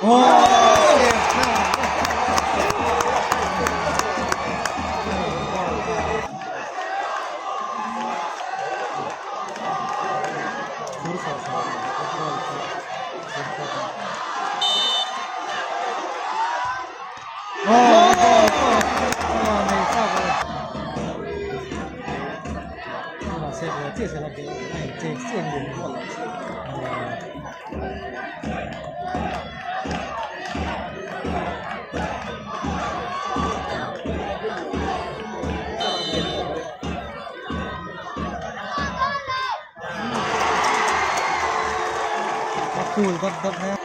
A cool dap dap mai a.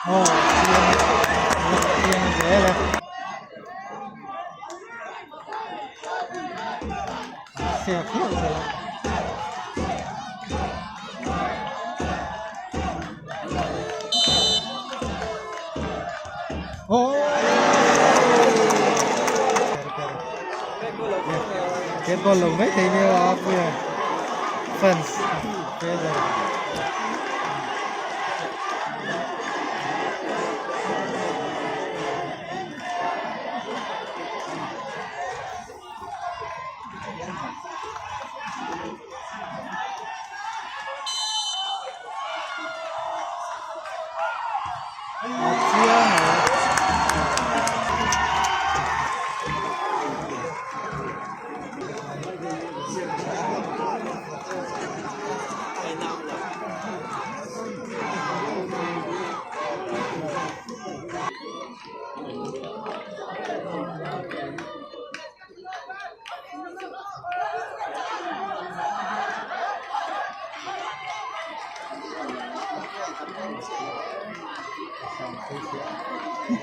Aw chiang chiang zel e. Sek hlauh zel a. Cái con lồng mấy thầy nêu à puya fans feather a chiang a.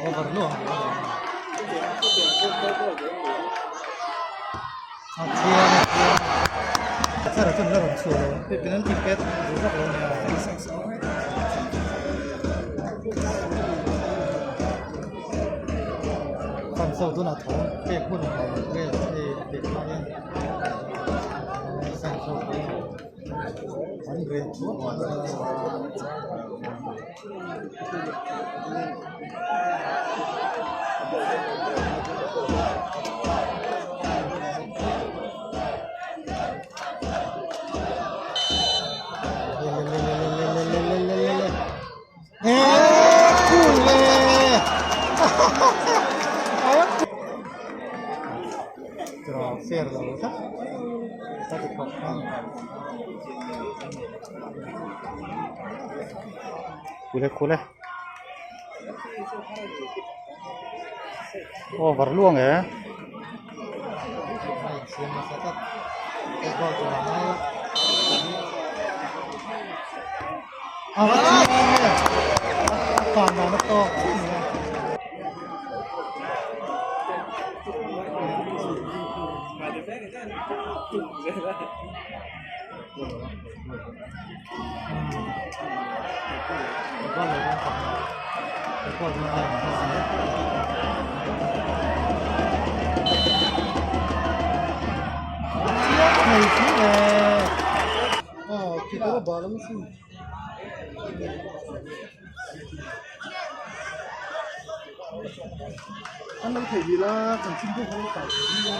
Over luang a chiang a chiang a thar chuan la rawn chhuah lo penalty pet duh vak lo a nia. Fan ho tunah thawm pek hun a awm vel hei a pek hma hian fan ho te an reh thuap a. Fair lo tlat ka ti khawp mai. Kule kule over luang e a va chiang e a tan dan a tawk chiah mai a. An lo theih rih la chanchin pawh kha lo kai thei rih a.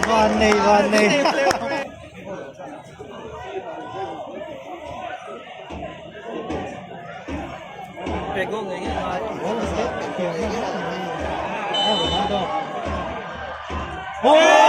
Van nei van nei. Oh!